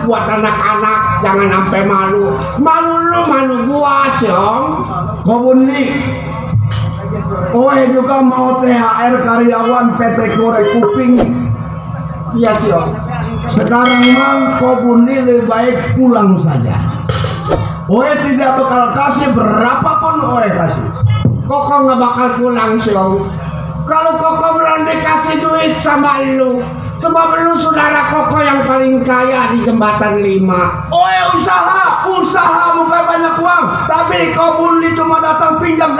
buat anak-anak, jangan sampai malu. Malu lu, malu gua, Syong. Kobun nih. Oe juga mau THR karyawan PT Korek Kuping. Iya, Syong. Sekarang mang Kobun nih lebih baik pulang saja. Oe tidak bakal kasih berapapun Oe kasih. Koko nggak bakal pulang, Syong. Kalau Koko belum dikasih duit sama lu, sebab lu saudara Koko yang paling kaya di Jembatan 5. Oe usaha bukan banyak uang, tapi Kobun nih cuma datang pinjam.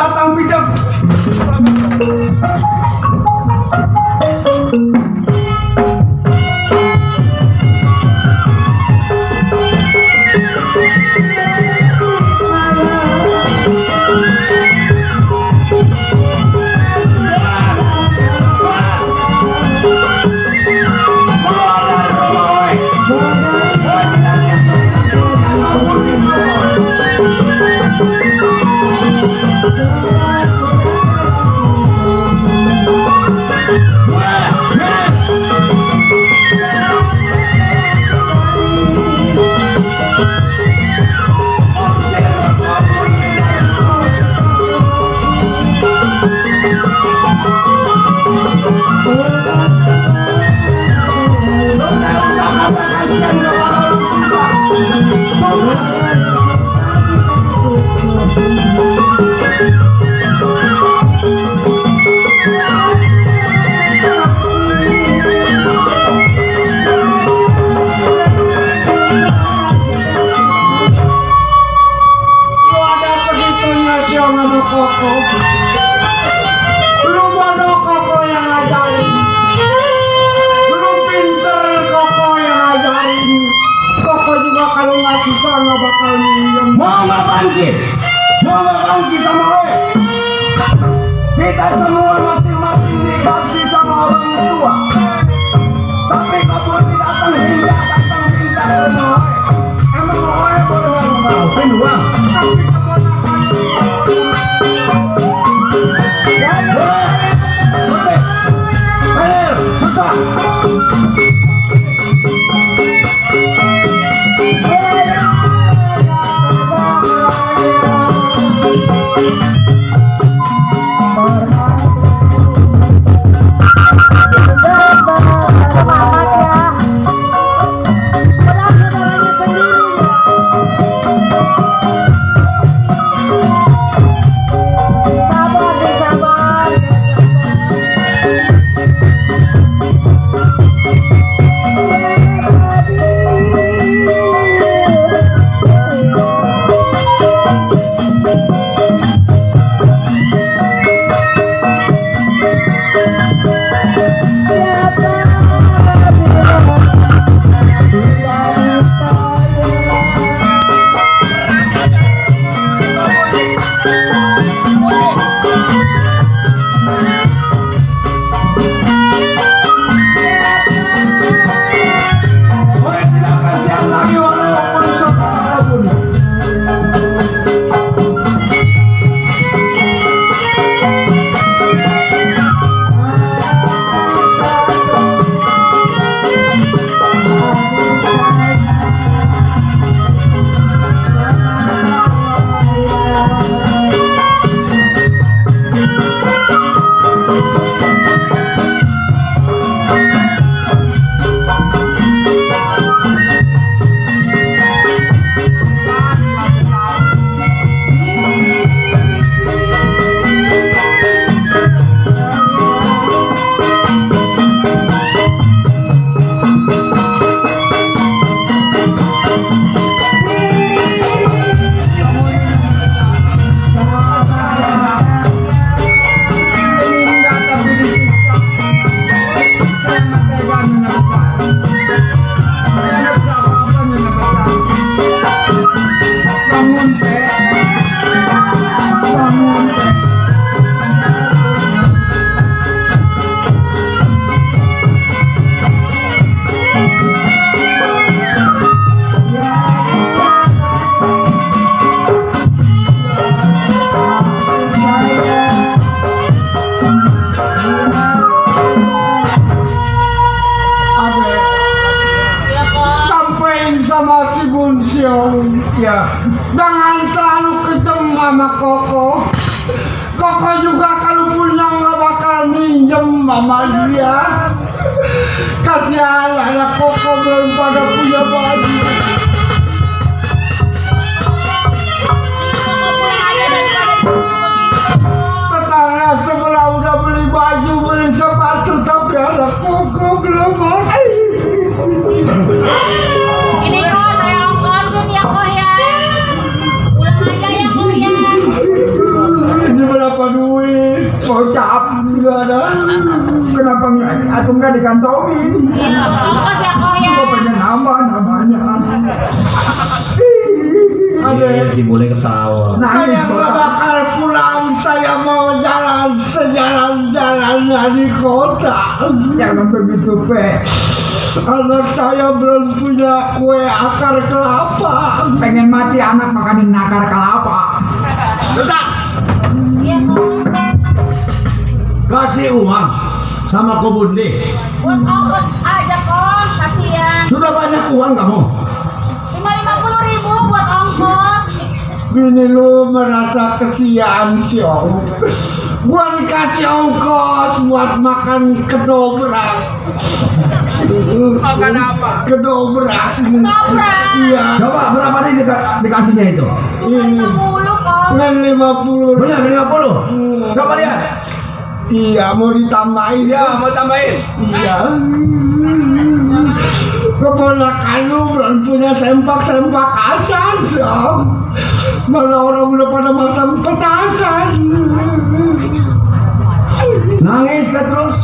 Koko, lu bodoh Koko yang ngajarin, lu pinter Koko yang ngajarin. Koko juga kalau nggak susah nggak bakal minjem. Mau nggak bangkit sama Oe? Kita semua masing-masing dikasih sama orang tua, tapi Kobun tidak datang minta ke rumah Oe. Emang Oe boleh nggak ngelakuin uang? Selamat ya. Siong. Ya. Jangan terlalu kejam sama Koko. Koko juga kalau punya nggak bakal minjem sama dia. Kasihan anak Koko belum pada punya baju. Tetangga sebelah udah beli baju, beli sepatu, tapi anak Koko belum ada. Ini kok saya ongkosin ya kok ya. Pulang aja ya kok ya. Ini berapa duit? Kocap juga ada. Kenapa nggak dikantongin? Iya, ongkos ya kok ya. Gua pengen nambah namanya. Adek, Si boleh ketawa. saya nggak bakal pulang. Saya mau jalan sejalan-jalannya di kota. Jangan begitu, Pe. Anak saya belum punya kue akar kelapa. Pengen mati anak makanin akar kelapa. Iya kok. Kasih uang sama Ko Bundi. Buat ongkos aja kok, kasihan. Sudah banyak uang kamu. Cuma 50.000 buat ongkos. Bini lu merasa kesian Siong. Gua dikasih ongkos buat makan kedobrak. Makan apa? Kedobrak. Kedobrak. Iya. Coba berapa nih dikasihnya itu? Ini 50 kok. dengan 50. Benar 50. Coba lihat. Iya, mau ditambahin. Ya mau tambahin. Iya. Keponakan lu belum punya sempak acan, Siong. Mana orang udah pada masang petasan. Nangis terus.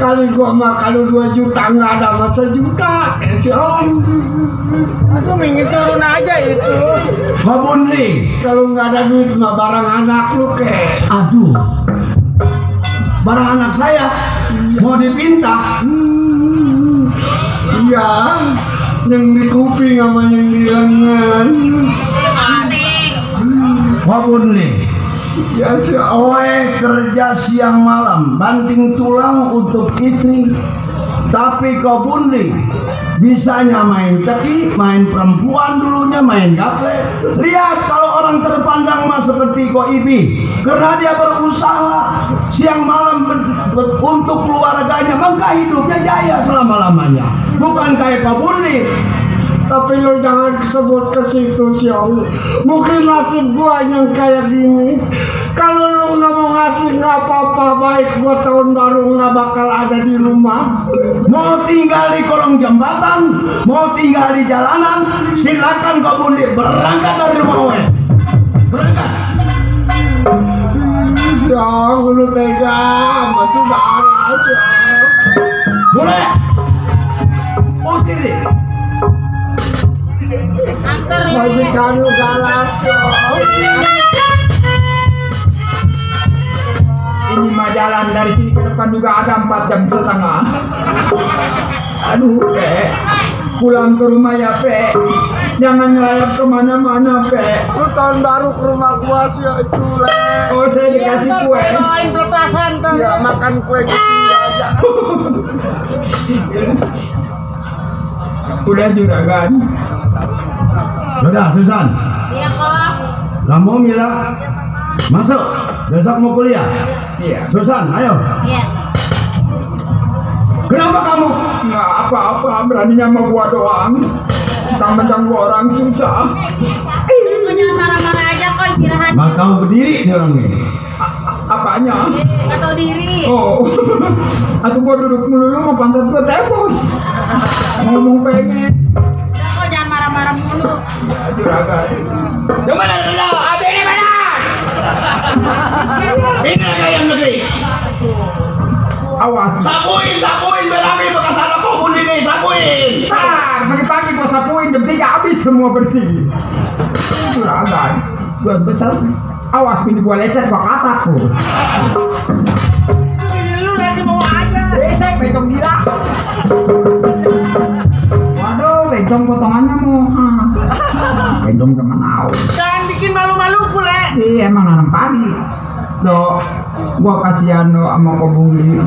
Kali gua mah kalau 2 juta nggak ada masa juta, Siong. Aduh, ingin turun aja itu. Ko Bundi. Kalau nggak ada duit mah barang anak lu kek. Aduh. Barang anak saya mau dipinta. Iya, yang di kuping sama yang di lengan. Asik. Ko Bundi. Ya Siong. Oe kerja siang malam banting tulang untuk istri, tapi Ko Bundi bisanya main ceki, main perempuan dulunya, main gaple. Lihat kalau orang terpandang mah seperti Ko Ibi, karena dia berusaha siang malam untuk keluarganya, maka hidupnya jaya selama-lamanya. Bukan kayak Ko Bundi. Tapi lu jangan sebut ke situ, Siong. Mungkin nasib gua yang kayak gini. Kalau lu nggak mau ngasih nggak apa-apa, baik gua tahun baru nggak bakal ada di rumah. Mau tinggal di kolong jembatan, mau tinggal di jalanan, silakan Ko Bundi berangkat dari rumah Oe. Berangkat. Siong, lu tega sama saudara, Siong. Boleh. Usir deh. Antar ya. Majikan lu galak, Siong. Ini mah jalan dari sini ke depan juga ada 4,5 jam. Aduh, Pe. Pulang ke rumah ya, Pe. Jangan ngelayap kemana-mana, Pe. Lu tahun baru ke rumah gua sih itu, Le. Oh, saya dikasih kue. Bawain petasan tuh. Ya makan kue gitu aja. Udah juragan. Sudah, Susan. Iya kok. Kamu Mila masuk. Besok mau kuliah. Iya. Susan, ayo. Iya. Kenapa kamu? Nggak apa-apa, beraninya sama gua doang. Mentang-mentang gua orang susah. Kok jangan marah-marah aja kok, istirahat. Nggak tahu berdiri nih orang ini. Apanya? Nggak tahu diri. Oh, atau gua duduk melulu mau pantat gua tepos. Ngomong pengen. Udah kok jangan marah-marah mulu. Ya, juragan. Gimana dulu? Hati ini mana? Ini ayam negeri. Awas. Sapuin berami bekas anak Ko Bundi nih, sapuin. Pagi-pagi gua sapuin, jam 3 habis semua bersih. Juragan, gua besar sih. Awas, pintu gua lecet, gua katak lu. Lu lagi mau aja. Besek, bencong gila. Waduh, bencong potongannya mau. Bencong kemana? Jangan bikin malu-malu pula. Iya, emang nanam padi. Do, gua kasihan do sama pembuli.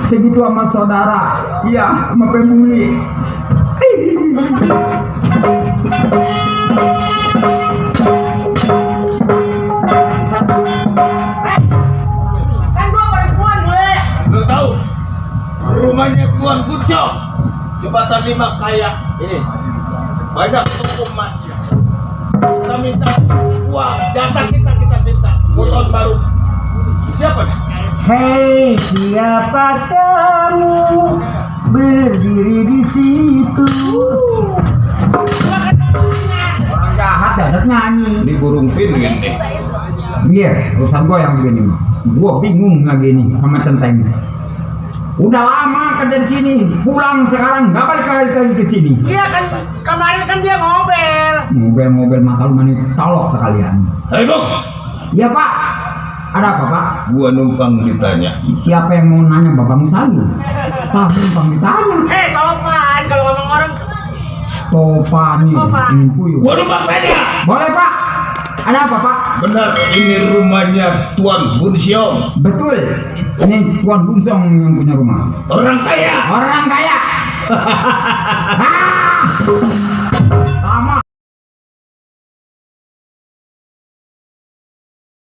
Segitu sama saudara. Iya, sama pembuli. jembatan 5 kayak ini banyak toko emasnya. Kita minta uang, jatah kita minta buat tahun baru. Siapa nih? Hei, siapa kamu berdiri di situ? Orang jahat dadat nyanyi. Di burung pin gini. Iya, urusan gua yang begini mah. Gua bingung lagi nih sama centeng. Udah lama kerja di sini, pulang sekarang nggak balik lagi ke sini. Iya kan, kemarin kan dia ngobel. Mobil mah kalau mani tolok sekalian. Hei Bung, Iya Pak, ada apa Pak? gua numpang ditanya. Siapa yang mau nanya Bapak Musayu? Tak numpang ditanya. Topan, kalau ngomong orang Topan nih, Topan. ingin puyuh. Gua numpang tanya. Boleh Pak? Ada apa Pak? Benar ini rumahnya Tuan Bun Siong, Betul, ini Tuan Bungsong yang punya rumah. orang kaya. Orang kaya. Ah! Sama.